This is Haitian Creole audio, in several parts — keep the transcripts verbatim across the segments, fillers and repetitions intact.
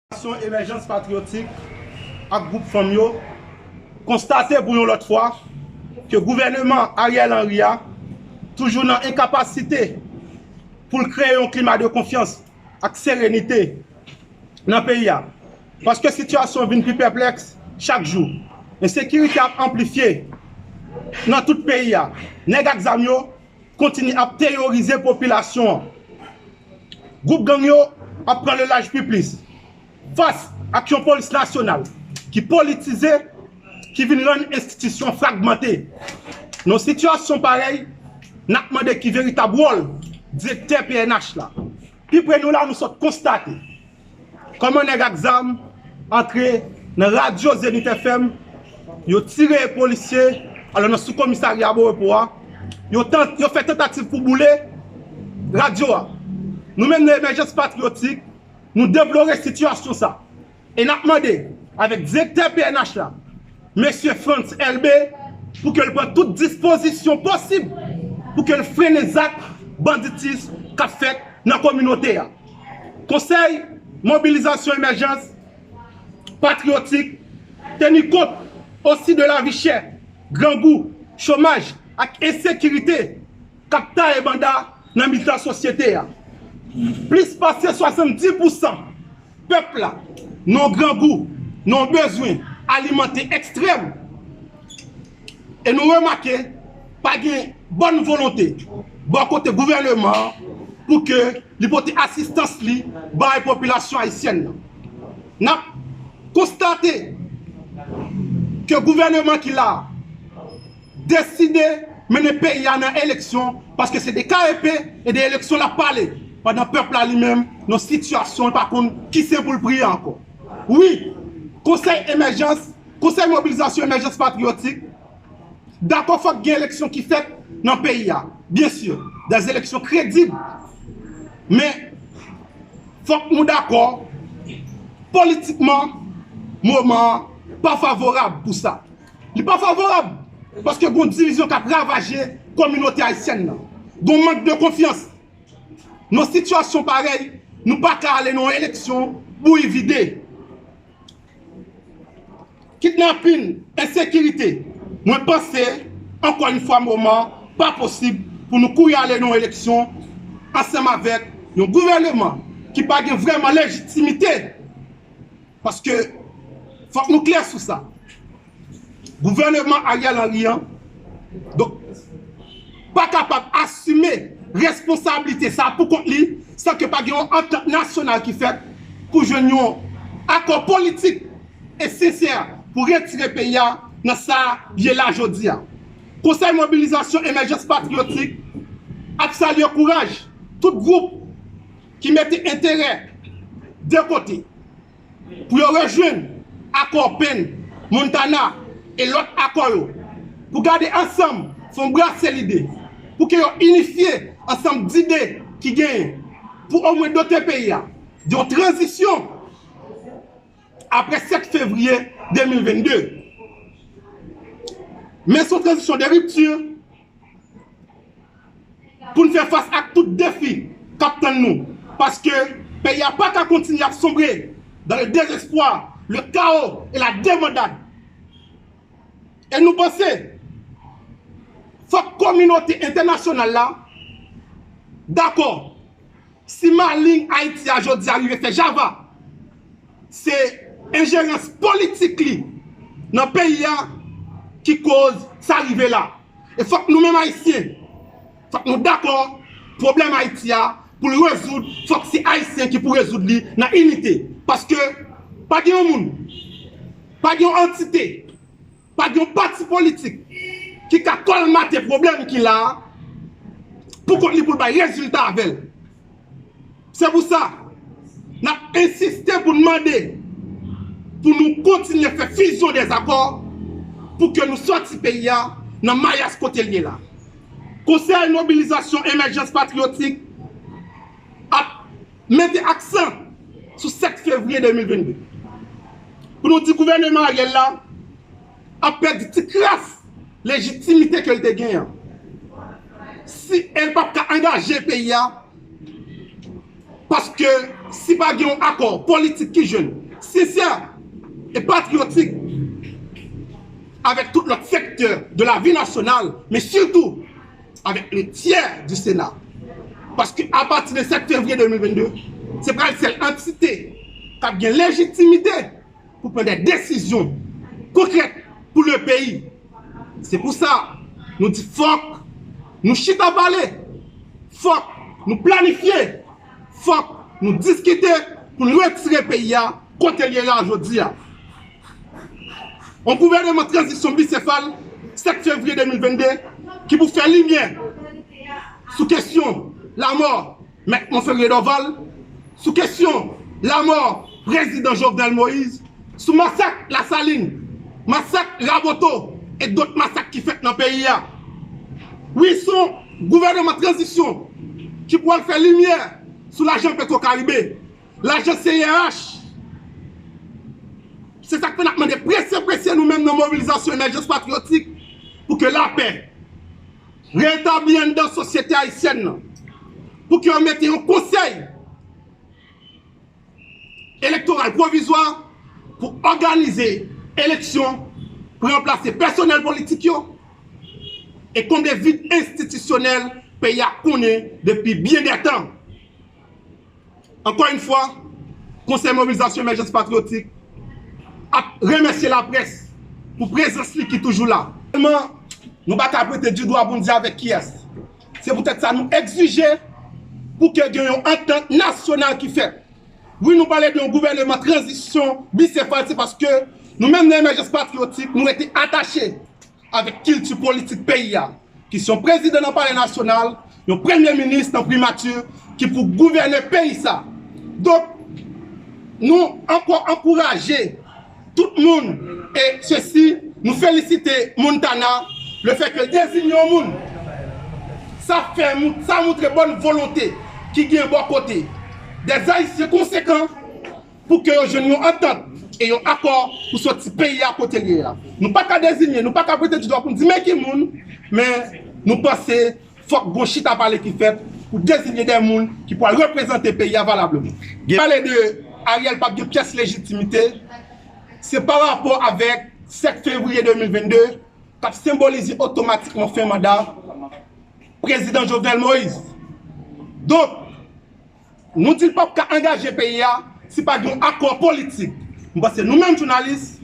Fondasyon Emèjans Patriyotik ak gwoup fanm yo konstate pou yon lòt fwa ke gouvèneman Ariel Henry a toujou nan enkapasite pou l kreye yon klima de konfyans ak serenite nan peyi a. Paske sitiyasyon vin pi pèplèks chak jou. Ensekirite ap anplifye nan tout peyi a. Nèg ak zam yo kontinye ap teyorize popilasyon an. Gwoup gang yo ap pran le laj pi plis. Fas ak yon polis nasyonal ki politize, ki vin rann enstitisyon fragmante. Nan yon sitiyasyon parèy, n ap mande ki veritab wòl direktè P N H la. Pi pre nou la, nou sot konstate kòman nèg ak zam antre nan radyo Zenith F M, yo tire polisye, alò nan sou komisarya Borepo a, yo, tan, yo fè tantativ pou boule radyo a. Nou menm nan Emèjans Patriyotik, nou deplore sitiyasyon sa. E n ap mande avèk direktè P N H la, mesye Frantz Elbé, pou ke l pran tout dispozisyon posib pou ke l frennen zak banditis k ap fèt nan kominote a. Konsèy Mobilizasyon Emèjans Patriyotik teni kont osi de lavi chè, grangou, chomaj ak ensekirite k ap taye banda nan mitan sosyete a. Plis pase swasanndis pousan pèp la nan grangou, nan bezwen alimantè ekstrèm. E nou remake pa gen bòn volonte bò kote gouvèneman an pou ke li pote asistans li bay popilasyon ayisyèn nan. N ap konstate ke gouvèneman ki la a deside mennen peyi a nan eleksyon, paske se de K E P e de eleksyon l ap pale, pandan pèp la li menm nan sitiyasyon l pa konn ki sen pou l priye ankò. Wi, Konsèy Emèjans, Konsèy Mobilizasyon Emèjans Patriyotik dakò fòk gen eleksyon ki fèt nan peyi a, byen si, des élections crédibles. Men, fòk nou dakò, politikman, moman an pa favorab pou sa. Li pa favorab, paske gon divizyon k ap ravaje kominote ayisyèn nan. Gon mank de konfyans. Nan sitiyasyon parèy, nou pa ka ale nan yon eleksyon bouyi vide. Kidnapin, ensekirite, mwen panse, ankò yon fwa, moman pa posib pou nou kouri ale nan yon eleksyon ansanm avèk yon gouvèneman ki pa gen vrèman lejitimite. Paske, fòk nou klè sou sa. Gouvèneman Ariel Henry an, donk, pa kapab asime responsablite sa pou kont li, san ke pa gen yon antant nasyonal ki fèt pou jwenn yon akò politik e sensè pou retire peyi a nan sa l ye la jodi a. Konsèy Mobilizasyon Emèjans Patriyotik ap salye kouraj tout gwoup ki mete enterè de kote pou yo rejwenn akò Penn, Montana e lòt akò yo, pou gade ansanm fè yon brase lide, pou ke yo inifye ansanm dide ki genyen, pou omwen dote peyi a de yon tranzisyon apre sèt fevriye de mil vennde. Men se yon tranzisyon de ripti, pou n fè fas ak tout defi k ap tann nou, paske peyi a pa ka kontinye ap sonbre dans le désespoir, le chaos et la débandade. E nou panse, fòk kominote entènasyonal la dakò. Si maling Ayiti a jodi a rive fè java, se enjerans politik li nan peyi a ki koz sa rive la. E fòk nou menm Ayisyen, fòk nou dakò, pwoblèm Ayiti a, pou l rezoud, fòk se Ayisyen ki pou rezoud li nan inite. Paske pa gen yon moun, pa gen yon antite, pa gen yon pati politik ki ka kòlmate pwoblèm ki la a pou kont li, pou l bay rezilta avè l. Se pou sa, n ap ensiste pou n mande pou nou kontinye fè fizyon dèzakò pou ke nou sòti peyi a nan mayas kote l ye la. Konsèy Mobilizasyon Emèjans Patriyotik ap mete aksan sou sèt fevriye de mil vennde pou nou di gouvèneman Ariel la ap pèdi ti kras lejitimite ke l te genyen an. Si e l p ap ka angaje peyi a Paske si pa gen yon akò politik ki jwenn, sensè e patriyotik avèk tout lòt sektè de la vi nasyonal, men sitou avèk le tyè di Sena. Paske apati de sèt fevriye de mil vennde, se pral sèl antite k ap gen lejitimite pou pran de desizyon konkrèt pou le peyi. Se pou sa, nou di fòk nou chita pale, fòk nou planifye, fòk nou diskite pou n retire peyi a kote l ye la jodi a. Yon gouvènman tranzisyon bisefal, sèt fevriye de mil vennde, ki pou fè limyè sou kesyon lamò Mèt Monferrier Dorval, sou kesyon lamò prezidan Jovenel Moïse, sou masak Lasalin, masak Raboto e dòt masak ki fèt nan peyi a. Wi, se yon gouvènman tranzisyon ki pou al fè limyè sou lajan Petwokaribe, lajan C I R H. Se sa k fè n ap mande prese, prese nou menm nan mobilizasyon Emèjans Patriyotik pou ke lapè retabli anndan sosyete ayisyèn nan, pou ke yo mete yon konsèy elektoral pwovizwa pou òganize eleksyon pou ranplase pèsonèl politik yo e konble vid enstitisyonèl peyi a konnen depi byen dè tan. Ankò yon fwa, Konsèy Mobilizasyon Emèjans Patriyotik ap remèsye laprès pou prezans li ki toujou la. Sèlman, nou pa ka pwente di dwa pou n di avèk kiyès. Se poutèt sa nou egzije pou ke gen yon antant nasyonal ki fèt. Wi, nou pale de yon gouvènman tranzisyon bisefal, se paske nou menm nan Emèjans Patriyotik, nou rete atache avèk kilti politik peyi a, ki se yon prezidan nan Palè Nasyonal, yon premye minis nan Primati ki pou gouvène peyi sa. Donk, nou ankò ankouraje tout moun, e sesi, nou felisite Montana, lefètke l deziye yon moun. Sa fè, sa montre bòn volonte ki gen bò kote dè Ayisyen konsekan pou ke yo jwenn yon antant e yon akò pou soti peyi a kote l ye a. Nou pa ka deziye, nou pa ka pwente di dwa pou n di men ki moun, men nou panse fòk gon chita pale ki fèt pou deziye de moun ki pral reprezante peyi a valableman. Gen pale de Ariel p ap gen pyès lejitimite, se pa rapò avèk sèt fevriye de mil vennde k ap senbolize otomatikman fen manda prezidan Jovenel Moïse. Donk, nou di l p ap ka angaje peyi a si pa gen yon akò politik. M panse nou menm jounalis,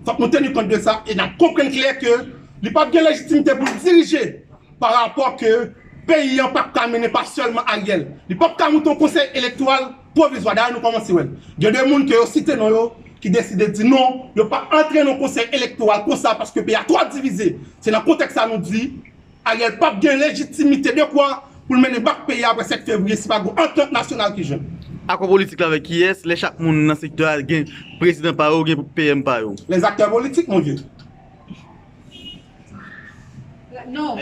fòk nou teni kont de sa e n ap konprann klè ke li p ap gen lejitimite pou l dirije pa rapò ke peyi an p ap ka mennen pa sèlman Ariel. Li p ap ka moute yon konsèy elektoral pwovizwa. Dayè, nou kòmanse wè l. Gen de moun ke yo site non yo ki deside di non, yo p ap antre nan konsèy elektoral konsa paske peyi a twò divize. Se nan kontèks sa nou di, Ariel p ap gen lejitimite de kwa pou l mennen bak peyi a apre sèt fevriye si pa gon antant nasyonal ki jwenn. Akò politik la avèk kiyès, lè chak moun nan sektè a gen prezidan pa yo, gen P M pa yo? Les acteurs politiques, mon vieux. Non.